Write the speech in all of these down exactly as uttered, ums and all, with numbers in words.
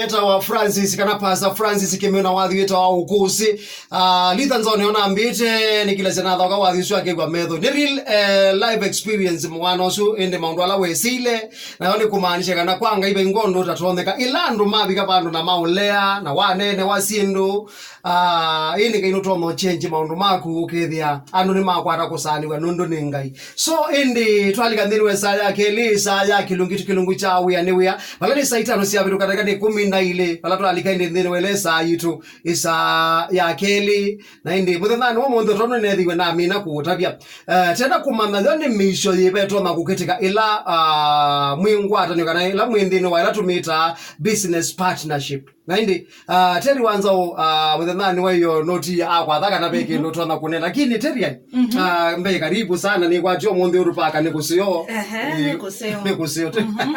Etawa Francis, kana Pastor Francis Kimeo, na wathi wĩtawa Ũkũsĩ. Ah, litha nzone ona ambĩte, nĩkĩlasya nathoka wathi ũsu akĩw'a metho. Nĩ real, eh, life experience mwana ũsu, ĩndĩ maũndũ ala wesĩile, nayo nĩ kũmaanisha kana kwa Ngai vai ngondũ tatonyeka. Ĩla andũ mavika vandũ na maũlea, na waneenewa syĩndũ, ah, ĩndĩ Ngai nũtonya ũchenji maũndũ maku, ũkethĩa andũ nĩmakwata kũsaanĩw'a nũndũ nĩ Ngai. So, ĩndĩ twalika nthĩnĩ wa ĩsaa ya kelĩ, ĩsaa ya kĩlungu, kĩlungu kya wĩa nĩ wĩa. Vala nĩ saa itano syavĩtũka ndakĩka nĩ kũmi na ilĩ, vala twalika ĩndĩ nthĩnĩ wa ĩla ĩsaa yitũ, ĩsaa ya kelĩ. Na ĩndĩ mũthenyanĩ wa ũmũnthĩ, tondũ nĩneethĩiwe namina kũũtavya, eh, tenda kũmanya yo nĩ mĩisyo yĩva ĩtonya kũkĩtĩka ĩla, ah, mwĩ ngwatanĩo kana ĩla mwĩ nthĩnĩ wa ĩla tũmĩtaa business partnership. Na ĩndĩ, ah, Terry Wanzau, ah, mũthenyanĩ wa ĩyo noti akwatha kana ve kĩndũ ũtonya kũnena. Lakini Terry, ah, mbee karibu sana, nĩkwatya ũmũnthĩ Uhuru Park nĩ kũseo. Ehe, eh, nĩ kũseo. Nĩ kũseo. Mhm.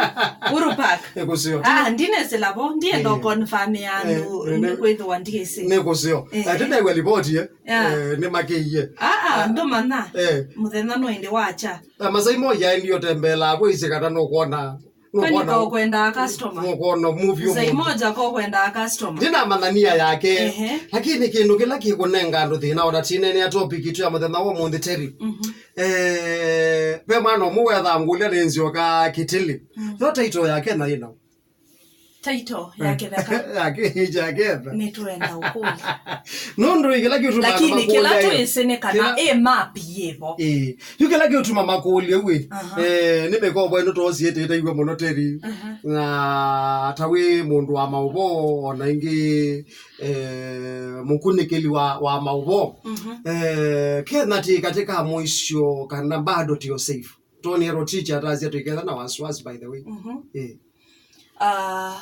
Uhuru Park. Nĩ kũseo. Ah, ndinasĩla vo, ndienda, eh, ũconfirm ya andũ, eh, nĩ kwĩthĩwa ndiĩsĩ. Nĩ kũseo. Eh. Ati ndaigua ripoti, eh? Yeah. Eh, nĩ makĩie. Ah, ah, ndũmanya. Eh. Mũthenya no ĩndĩ wakya. Ah, Masai moja ndio tembela, kwĩsĩ kana nũkwona. Kwani nũkwona, ko kwendaa customer? Nũkwona movie. Masai moja ko kwendaa customer? Ndinamanya nia yake. Ehe. Lakini kĩndũ kĩla kĩkũnenga andũ thĩna, ona tinene ya topic itu ya mũthenya wa ũmũnthĩ, Terry. Mhm. Eh, ve mwana ũmwe wethangũlya nĩ nzioka kĩtĩlĩ. Mm. Yo title yake na ĩno. Title ya kĩtheka. Ya kĩ-, ya kĩtheka. Nĩtwenda ũkũlya. Nũndũ kĩla kĩũtuma. Lakini kĩla twĩsĩ nĩ kana ĩ map yĩvo. Ĩĩ. Yu kĩla kĩũtuma makũlya ũu ĩ. Aha. Eh, nĩ mĩkombo ĩno twosie ĩtĩtaiw'a mũno, Terry. Aha. Na ta wĩ mũndũ wa maũvoo, ona ĩngĩ, eh, mũkunĩkĩli wa, wa maũvoo. Mhm. Eh, kethĩa ti katika mũisyo kana bado tio safe. Tony Rotich atasya twĩketha na wasiwasi, by the way. Mhm. Eh. Ah,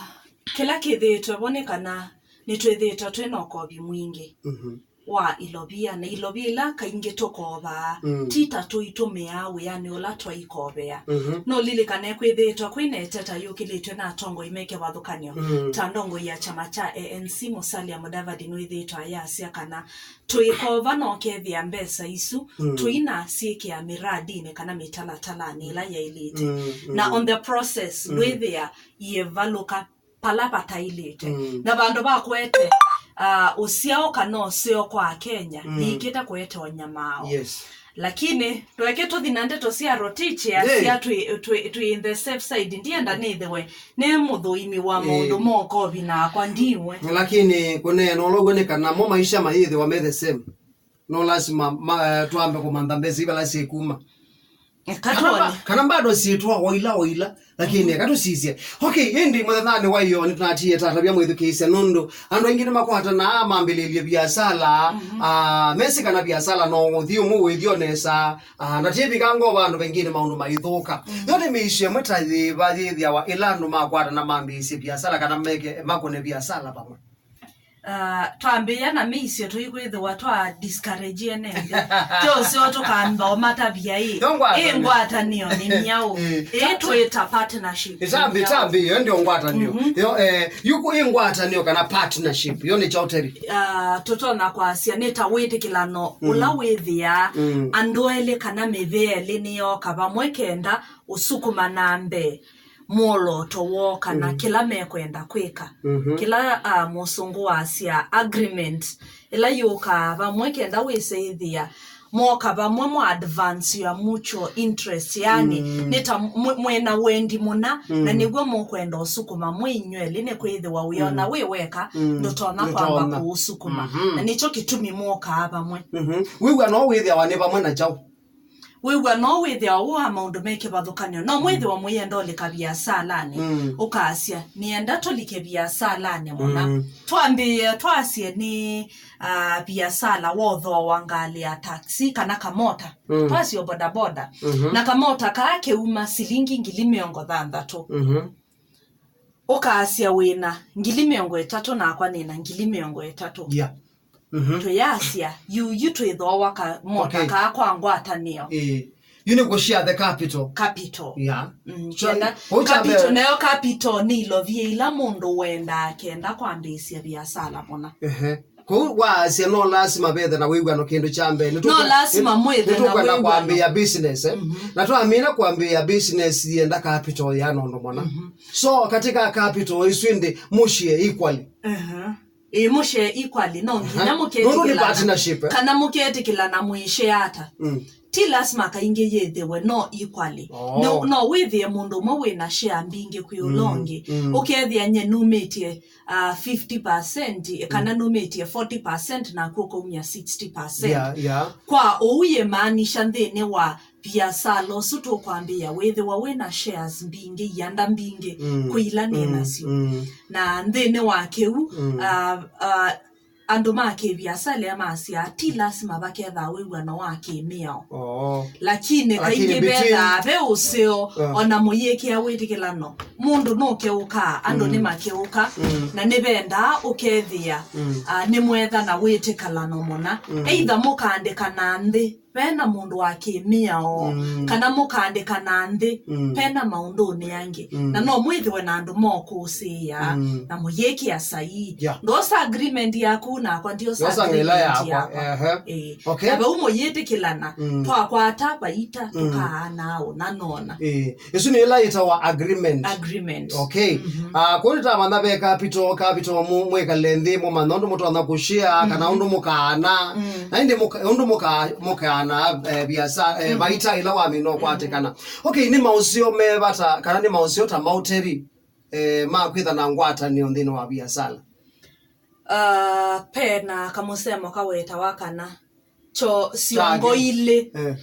kĩla kĩthĩĩtwe vo nĩ kana nĩtwĩthĩĩtwe twĩ na ũkovi mwingĩ, mhm, wa ilovia, na ilovia ila kaingĩ tũkovaa, mm, ti ta tũitũmĩaa wĩanĩ ũla twaikovea. Mhm. Nũlilikane kwĩthĩĩtwe kwĩ na ĩteta yũkĩlĩtw'e na atongoi me kĩvathũkany'o, mm, ta ndongoi ya kyama kya A N C, Musalia Mudavadi, nĩwĩthĩĩtwe ayasya kana tũikova na ũkethĩa mbesa isu, mm, tũinasyĩkĩa miradinĩ kana mĩtalatalanĩ ĩla yaĩlĩte. Mm, mm. Na on the process, mm, ndwĩthĩa iĩvalũka pala pataĩlĩte. Mm. Na vandũ va kũete, ah, ũsyao kana ũseo kwa Akenya, mm, yĩkĩte kũete ũnyamao. Yes. Lakini, tũeke tũthi na ndeto sya Rotich, hey, asya twĩ, twĩ, twĩ in the safe side. Ndienda nĩthĩwe nĩ mũthũimi wa, eh, maũndũ ma ũkovi nakwa ndiwe. Lakini kũneena ũla ũw'o nĩ kana mo maisha mayĩthĩwa me the same. No lasima ma, eh, twambe kũmantha mbesa ivala syĩkuma. Eka twone. Kana ba-, kana bado syĩtwa oila oila, lakini, mhm, eka tũsisye. Okay, ĩndĩ mũthenyanĩ wa ĩyo nĩtũnatie tatavya mwĩthukĩĩsya nũndũ andũ aingĩ nĩmakwatanaa mambĩlĩlye viasala, mhm, ah, mesĩ kana viasala no ũthi ũmwe wĩthyo nesa, ah, na tiĩvika ngoo vandũ vengĩ nĩ maũndũ maithũka. Mhm. Yo nĩ mĩisyo ĩmwe ta yĩva yĩthĩawa ĩla andũ makwatana mambĩĩsye viasala kana meke, makũne viasala vamwe? Ah, twambĩĩa na mĩisyo tũikwĩthĩwa twa discourage ene nthĩ. Ti ũseo tũkamba ũmatavya ĩ. Yo ngwatanĩo. Ĩ ngwatanĩo nĩ myaũ. Eh, ĩ twĩta partnership. Ĩtambĩ, ĩtambĩ, yo ndio ngwatanĩo. Mhm. Yo, eh, yuku ĩ ngwatanĩo kana partnership, yo nĩ kyaũ, Terry? Ah, tũtonya kwasya nĩ ta wĩtĩkĩlano, mm, ũla wĩthĩaa, mm, andũ elĩ kana mĩvĩa elĩ nĩyoka vamwe kenda ũsukuma na mbee mwolooto woo kana, mm, kĩla mekwenda kwĩka. Mhm. Kĩla, ah, mũsũngũ wasya agreement, ĩla yũkaa vamwe kenda wĩsĩthĩa mwoka vamwe mwa advance your mutual interest, yani, mm, nĩ ta mwe-, mwĩna wendi mũna, na, mm, nĩw'o mũkwenda ũsukuma mwĩ inywelĩ, nĩ kwĩthĩwa wĩona, mm, wĩ weka, mm, ndũtonya kwamba, ndũtonya, kũũsukuma. Mhm. Na nĩkyo kĩtumi mwokaa vamwe. Mhm. Wĩw'a no wĩthĩawa nĩ vamwe na kyaũ? Wĩw'a no wĩthĩawa ũũ wa maũndũ me kĩvathũkany'o. No mwĩthĩwa, mm, mũyenda ũlika viasalanĩ, mm, ũkasya, "Nĩenda tũlike viasalanĩ mũna." Mm. Twambĩĩe twasye nĩ, ah, viasala wa ũthooa ngalĩ ya taxi kana kamota. Mm. Twasye o bodaboda. Mhm. Na kamota kaa keuma silingi ngili mĩongo thanthatũ. Mhm. Ũkasya wĩna ngili mĩongo ĩtatũ, nakwa nĩna ngili mĩongo ĩtatũ. Yeah. Mhm. Tũyasya, yu, yu twĩthooa kamota, okay, kaa kwa ngwatanĩo. Ĩĩ. Yu nĩ kũshare the capital. Capital. Yeah. Mm, so, kenda, kũu kya capital, mbee, nayo capital nĩ ilovia ila mũndũ wendaa kenda kwambĩĩsya viasala mũna. Ehe. Kwoou waasya no lasima vethe na wĩw'ano kĩndũ kya mbee. Nĩtũkwenda- No lasima mwĩthe na nĩtũkwenda wĩw'ano. Kwambĩĩa business, eh? Mhm. Na twamina kwambĩĩa business yĩenda capital ya nondo mwana. Mhm. So katika capital isu ĩndĩ mũshare equally. Aha. Ĩ, mũshare equally, no nginya Aha. Nũndũ nĩ mũketĩkĩlana partnership, eh? Kana mũketĩkĩlana mwĩshare ata. Mm. Ti lasima kaingĩ yĩthĩwe no equally. Oh. No, no wĩthĩe mũndũ ũmwe wĩna share mbingĩ kwĩ ũla Mm, ũngĩ. Mm. Ũkethĩa nye numĩtye, uh, fifty percent, kana Mm. numĩtye forty percent, naku ũkaumya sixty percent. Yeah, yeah. Kwa ũu yĩmaanisha nthĩnĩ wa viasala ũsu tũkwambĩĩa wĩthĩwa wĩna shares mbingĩ, ianda mbingĩ Mm, kwĩ ila nĩ mm, nasyo. Mm. Na nthĩnĩ wa kĩu, Mm. uh, uh, andũ ma kĩviasala masyaa ti lasima vakethaa wĩw'ano wa kĩmĩao. Oh. Lakini Lakini kaingĩ between- vethaa ve ũseo, Ah. ona mũyĩkĩa wĩtĩkĩlano, mũndũ nũkeũkaa, andũ Mm. nĩmakeũka, Mm. na nĩvendaa ũkethĩa, Mm. ah, nĩmwetha na wĩtĩkĩlano mũna. Mm. Either mũkaandĩkana nthĩ vena mũndũ wa kĩmĩao, Mm. kana mũkaandĩkana nthĩ Mm. vena maũndũnĩ angĩ. Mm. Na no mwĩthĩwe na andũ mokũsĩĩa, Mm. na mũyĩkĩa saii. Yeah. Ndosa agreement yaku nakwa ndiosa Ndosa ngĩla agreement yakwa. Yakwa. Ehe. Ĩĩ. Okay. Na vau mũyĩtĩkĩlana, Mm. twakwata vaita, Mm. tũkaana ũna nona. Ĩĩ. Ĩsu nĩ ĩla yĩtawa agreement. Agreement. Okay. Mhm. Ah, kũu nĩtamanya ve capital, capital mu-, mwĩkale nthĩ, mũmanya ũndũ mũtonya kũshare, kana Mhm. ũndũ mũkaana. Mm. Na ĩndĩ mũka-, ũndũ mũka-, mũkaana, eh, biasa, eh, Mhm. vaita ĩla wamina ũkwatĩkana. Okay, nĩ maũseo me vata, kana nĩ maũseo ta maũteri, eh, ma kwĩtha na ngwatanĩo nthĩnĩ wa biasala? Ah, pe na kamũsemo kawetawa kana kyo syongo Target. Ilĩ Eh.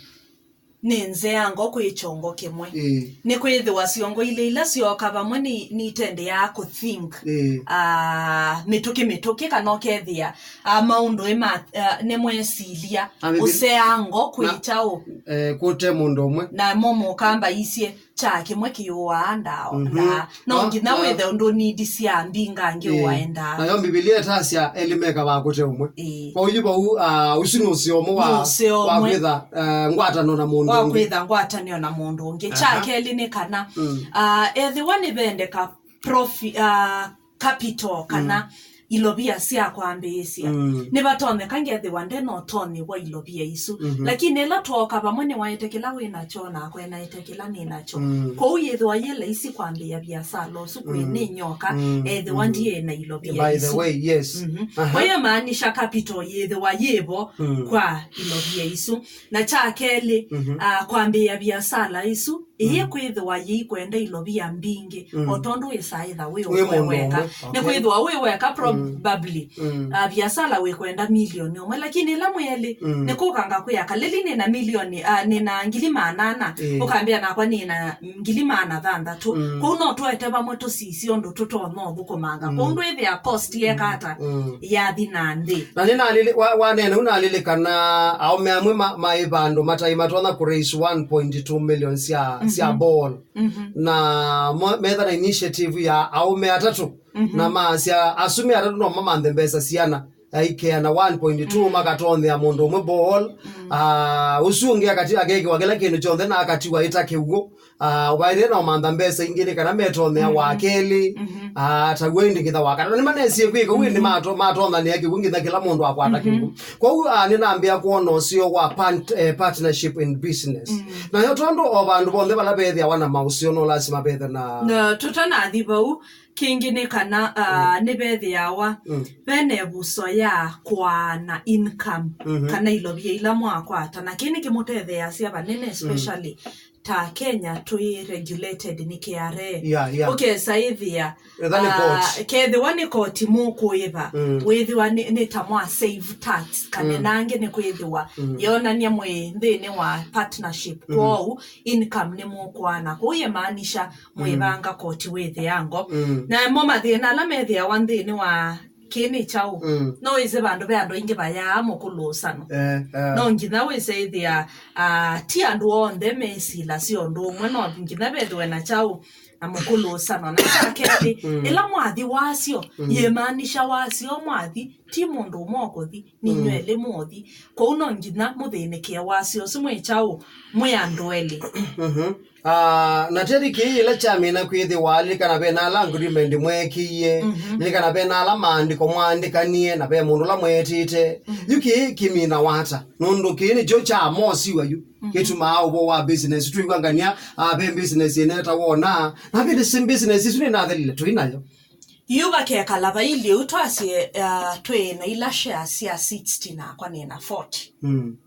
nĩ nzeango kwĩ kyongo kĩmwe. Ĩĩ. Nĩ kwĩthĩwa syongo ilĩ ila syooka vamwe nĩ, nitendeaa kũthink, Ĩĩ. ah, mĩtũkĩ mĩtũkĩ, kana ũkethĩa, ah, maũndũ ĩma, ah, nĩmwesilya Na mĩvĩ- ũseango kwĩ na- kyaũ. Eh, kũte mũndũ ũmwe. Na mo mũkamba isye kya kĩmwe kĩũaa ndawa. Mhm. Ndaa. No Na- nginya na- wĩthe ũndũ nidi sya mbingangĩ Ĩĩ. Ũaendaa. Nayo Mbivilia ĩtasya elĩ mekavaa kũte ũmwe. Ĩĩ. Kwa ũyu vau, ah, ũsu nĩ ũseo ũmwe wa, Nĩ ũseo wa ũmwe. Kwĩtha, eh, ngwatano na mũndũ Wa ũngĩ. Kwĩtha ngwatanĩo na mũndũ ũngĩ. Kya Aha. Kelĩ nĩ kana, Mm. ah, ethĩwa nĩvendeka profi-, ah, capital kana Mm. ilovia sya kwambĩĩsya. Mm. Nĩvatonyeka ngethĩwa nde na ũtonyi wa ilovia isu. Mhm. Lakini ĩla twooka vamwe nĩwaete kĩla wĩ nakyo nakwa enaete kĩla nĩ nakyo. Mm. Kwoou yĩthĩwa yĩ laisi kwambĩĩa viasala ũsu kwĩ Mm. nĩ nyoka, Mm. ethĩwa Mm. ndiĩ na ilovia By the isu. Way, yes. Mhm. Aha. Kwa hiyo maanisha capital yĩthĩwa yĩvo Mm. kwa ilovia isu. Na kya kelĩ, Mhm. ah, kwambĩĩa viasala isu, ĩyĩ Mm. kwĩthĩwa yĩikwenda ilovia mbingĩ, Mm. o tondũ wĩsaĩtha wĩ Wĩ ũmwe mũndũ weka. Ũmwe. Nĩ Okay. Kwĩthĩwa wĩ weka Mm. probably, Mm. ah, viasala wĩkwenda milioni ũmwe, lakini ĩla mwĩ elĩ, Mm. nĩ kũkanga kwĩa kaleli nĩ na milioni, ah, nĩ na ngili maana ana, Ĩĩ. Ũkambĩa nakwa nĩ na ngili maana thanthatũ. Mm. Kwoou no tũete vamwe tũsisye ũndũ tũtonya ũthũkũmanga. Mm. Kwoou ndwĩthĩa cost yeka ata Mm. yathi na nthĩ. Na nĩnalili-, wa-, wanene ũnalilikana aũme amwe ma-, maĩ vandũ matai matonya kũ raise one point two million sya, sya Mhm. ball. Mhm. Na mo-, metha na initiative ya aũme atatũ. Mhm. Na maasya asu me atatũ no mamanthe mbesa siana. Aikeana one point two Mm. makatonthea mũndũ ũmwe ball. Mm. Ah, ũsu ũngĩ akati-, akekiwa kĩla kĩndũ kyonthe na akatiwa ĩta kĩw'ũ. Ah, vaĩle na ũmantha mbesa ingĩ nĩ kana metonea wa Mm-hmm. kelĩ. Mm-hmm. Ah, taw'o ĩndĩ ngitha wa katatu. Nĩmanesie kwĩka ũu, ĩndĩ Mm-hmm. mato-, matonanĩa kĩw'ũ ngitha kĩla mũndũ akwata Mm-hmm. kĩw'ũ. Kwoou, ah, nĩnambĩa kwona ũseo wa pan-, eh, partnership in business. Mm. Nayo tondũ o vandũ vonthe vala vethĩawa na maũseo no lasima vethe na Na tũtanathi vau, kĩngĩ nĩ kana, ah, Mm. nĩvethĩawa Mm. vena ĩvuso ya kũaana income Mm-hmm. kana ilovia ila mwakwata, na kĩĩ nĩkĩmũtetheeasya vanene, Mm. especially ta Kenya twĩ regulated nĩ K R A. Yeah, yeah. Ũkesa ĩthĩa, Etha nĩ ah, court. Kethĩwa nĩ koti mũkũĩva, Mm. wĩthĩwa nĩ, nĩ ta mwa save tax, kana Mm. nangĩ nĩ kwĩthĩwa Mm. yonania mwĩ nthĩnĩ wa partnership. Mm. Kwoou income nĩ mũkũaana. Kwoou yĩmaanisha Mm. mwĩvanga koti wĩthĩango. Mm. Na mo mathĩna ala methĩawa nthĩnĩ wa kĩĩ nĩ kyaũ. Mm. No wĩsĩ vandũ ve andũ aingĩ vayaa mũkũlũsano. Eh, eh. No nginya wĩse ĩthĩa, ah, ti andũ onthe mesila syo ũndũ ũmwe, no nginya vethĩwe na kyaũ. na mũkũlũsano. Na kya kelĩ, ĩla mwathi wasyo, yĩmaanisha wasyo mwathi, ti mũndũ ũmwe ũkũthi, ninyw'ĩ elĩ mũũthi. Kwoou no nginya mũthĩnĩkĩe wasyo ũsu mwĩ kyaũ, mwĩ andũ elĩ. Mhm. Ah, na Terry, kĩĩ ĩla kyamina kwĩthĩwa, lilikana ve na ala agreement mweekĩie, lilikana ve na ala maandĩko mwaandĩkanie, na ve mũndũ ũla mweetĩte. Yu kĩĩ kĩminawa ata? Nũndũ kĩĩ nĩkyo kya mosiwa yu. Kĩtumaa ũvoo wa business twĩw'a ngania, ah, ve business ĩneta wona, na ve the same business isu nĩnathelile tũi nayo. Yu vakekala vailye ũu twasye, ah, twĩ na ila shares sya sixty nakwa nĩ na forty. Mm.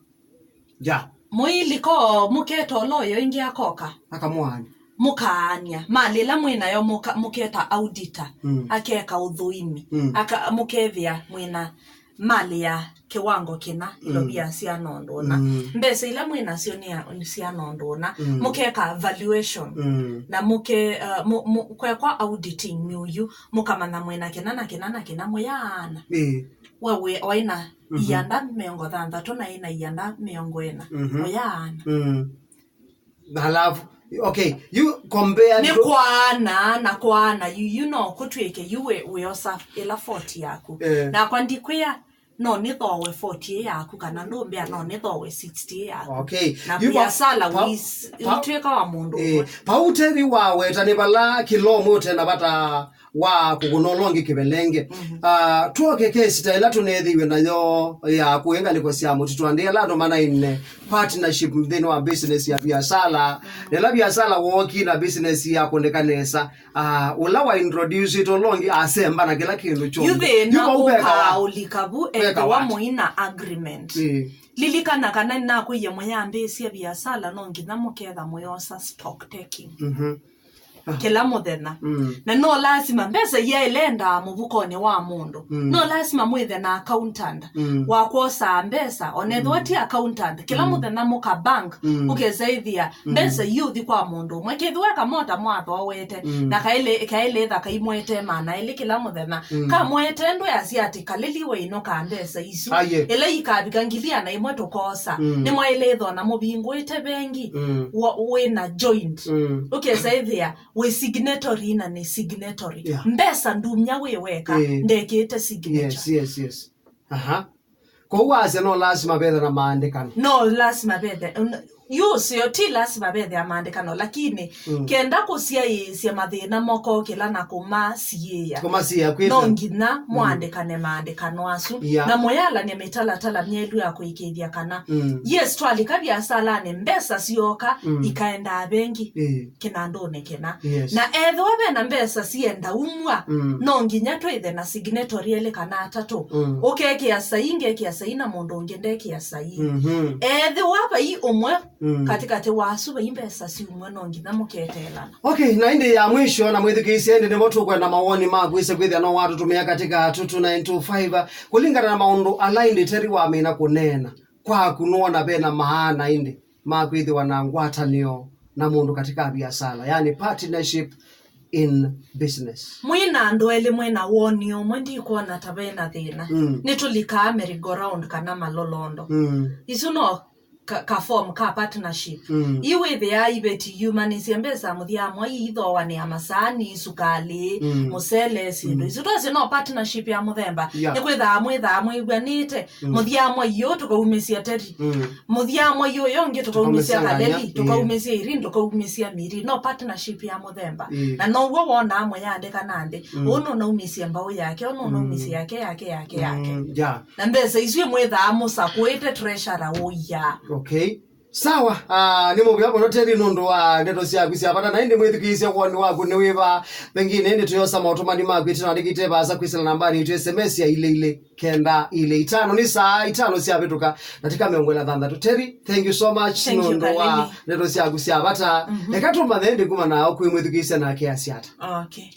Ya. Mũilika mũketa ũla ũyo ĩngĩ akoka. Akamũaany'a. Mũkaany'a. Mali ĩla mwĩ nayo mũka-, mũketa auditor. Mm. Akeka ũthũimi. Mm. Aka-, mũkethĩa mwĩ na mali ya kĩwango kĩna, ilovia syana ũndũ ũna. Mm. Mbesa ila mwĩ nasyo nĩ ya, syana ũndũ ũna. Mm. Mũkeka valuation. Mm. Na mũke, uh, mu-, mu-, kwekwa auditing mĩuyu, mũkamanya mwĩ na kĩna na kĩna na kĩna mũyaana. Ĩĩ. We wĩ, waĩ na ianda mĩongo thanthatũ na ĩna ianda mĩongo ĩna. Mhm. Ũyaana. Mm. Halafu, okay, you compare nĩ kwaana na kwaana, yu, yu no kũtw'ĩke, yu wĩ, wĩosa ĩla forty yaku. Eh. Nakwa ndikwĩa, no nĩthooe forty ĩ yaku, kana ndũmbĩa, no nĩthooe sixty ĩ yaku. Okay. Na you pa-, biasala pa-, wis-, pa-, ũtw'ĩka wa mũndũ eh, ũmwe. Pau Terry waweta nĩ vala kĩla ũmwe ũte na vata wa kũkũna ũla ũngĩ kĩvelenge. Mhm. Ah, twoke kesi ta ĩla tũneethĩiwe nayo ya kũĩ ngalĩko sya mũtitũ, andĩ ala andũ manaine partnership nthĩnĩ wa business ya biasala. Mhm. Na ĩla biasala wookie na business yakũnĩka nesa, ah, ũla wa introduce ũla ũngĩ asemba na kĩla kĩndũ kyonthe. Yu thĩna yu vau veka wa-, ũkaũlika vu veka ethĩwa wa-, mũina agreement. Ĩĩ. Lilikana kana nĩnakwĩie mũyambĩĩsye biasala no nginya mũketha mũyosa stock taking. Mhm. Ah. Kĩla mũthenya. Mm. Na no lasima mbesa iya ĩlendaa mũvukonĩ wa mũndũ. Mm. No lasima mwĩthe na accountant. Mm. Wa kwosaa mbesa, onethwa ti accountant. Kĩla mũthenya mũka bank, mm, ũkesa ĩthĩa, mm, mbesa iyo ũthi kwa mũndũ ũmwe. Kĩthĩwa kamota mwathowete, mm, na kaĩlĩ, kaĩlĩ thaka imwete maana elĩ kĩla mũthenya. Mm. Kamwete ndwĩasya atĩ kalĩli wĩinũka mbesa isu. Aye. Ĩla ikavika ngili ana ĩmwe tũkosa. Mm. Nĩmwaĩlĩthwa na mũvingũĩte vengi, mm, wa, wĩna joint. Mm. Ũkesa ĩthĩa wĩ signatory na nĩ signatory. Yeah. Mbesa ndumya wĩ weka, eh, ndekĩte signature. Yes, yes, yes. Aha. Kwoou wasya no lasima vethe na maandĩkano. No lasima vethe. Un-, yu sio ti lasima vethe ya maandĩkano, lakini, mm, kenda kũsyaĩĩsya mathĩna moko kĩla na kũmasiĩĩa. Kũmasiĩĩa kwĩtha. No nginya, mm, mũandĩkane maandĩkano asu. Yeah. Na mũyalany'a mĩtalatala myelu ya kũĩkĩĩthya kana, mm, yes, twalika biasalanĩ, mbesa syoka, mm, ikaendaa vengi. Eh. Kĩnandũnĩ kĩna. Yes. Na ethĩwa vena mbesa sienda umw'a, mm, no nginya twĩthe na signatory elĩ kana atatũ. Mm. Ũkekĩa saii, ngekĩa saii, na mũndũ ũngĩ ndekĩa saii. Mhm. Ethĩwa vai ũmwe, mm, katĩkatĩ wa asu vai mbesa siumw'a, no nginya mũketeelana. Okay, na ĩndĩ ya mwisho na mwĩthukĩĩsya, ĩndĩ nĩvo tũkwenda mawoni maku, ĩse kwĩthĩa no watũtũmĩa katika two two nine two five, kũlingana na maũndũ ala ĩndĩ Terry wamina kũneena. Kwaku nũona vena maana ĩndĩ ma kwĩthĩwa na ngwatanĩo na mũndũ katika biasala, yani partnership in business? Mwĩ na andũ elĩ mwĩ na woni ũmwe, ndikwona ta vena thĩna. Mm. Nĩtũlikaa merry-go-round kana malolondo. Mm. Isu no ka, ka form ka partnership. Mm. Ii wĩthĩaa iveti yumanĩsye mbesa mũthya amwe iithooanĩa masaani, sukalĩ, mm, mũsele, syĩndũ, mm, isu. Twasye no partnership ya mũthemba. Yeah. Nĩkwĩthaa mwĩthaa mwĩw'anĩte. Mm. Mũthya mwai ũũ tũkaumĩsya Terry. Mm. Mũthya mwai ũyũ ũngĩ tũkaumĩsya Kaleli, tũkaumĩsya Irene, tũkaumĩsya Miri. No partnership ya mũthemba. Ĩĩ. Na now'o wonaa mũyandĩka na nthĩ. Mm. Ũũ nũnaumĩsye mbaũ yake, ũũ nũnaumĩsye yake, yake, yake, yake. Mm, yeah. Na mbesa isu imwĩthaa mũsakũĩte treasurer ũiya. Okay. Sawa, ah, nĩ mũvea mũno Terry nũndũ wa ndeto syaku sya vata, na ĩndĩ mwĩthukĩĩsya woni waku nĩ wĩva? Pengine ĩndĩ tũyosa maũtũmani maku ĩtina andĩkĩte vaasa kwĩsĩla nambani itũ S M S ya ilĩ ilĩ kenda ilĩ itano. Nĩ saa itano syavĩtũka na dakika mĩongo ĩna na thanthatũ. Terry, thank you so much nũndũ wa ndeto syaku sya vata. Mhm. Eka tũmanye ĩndĩ kuma nao kwĩ mwĩthukĩĩsya nake asya ata. Okay.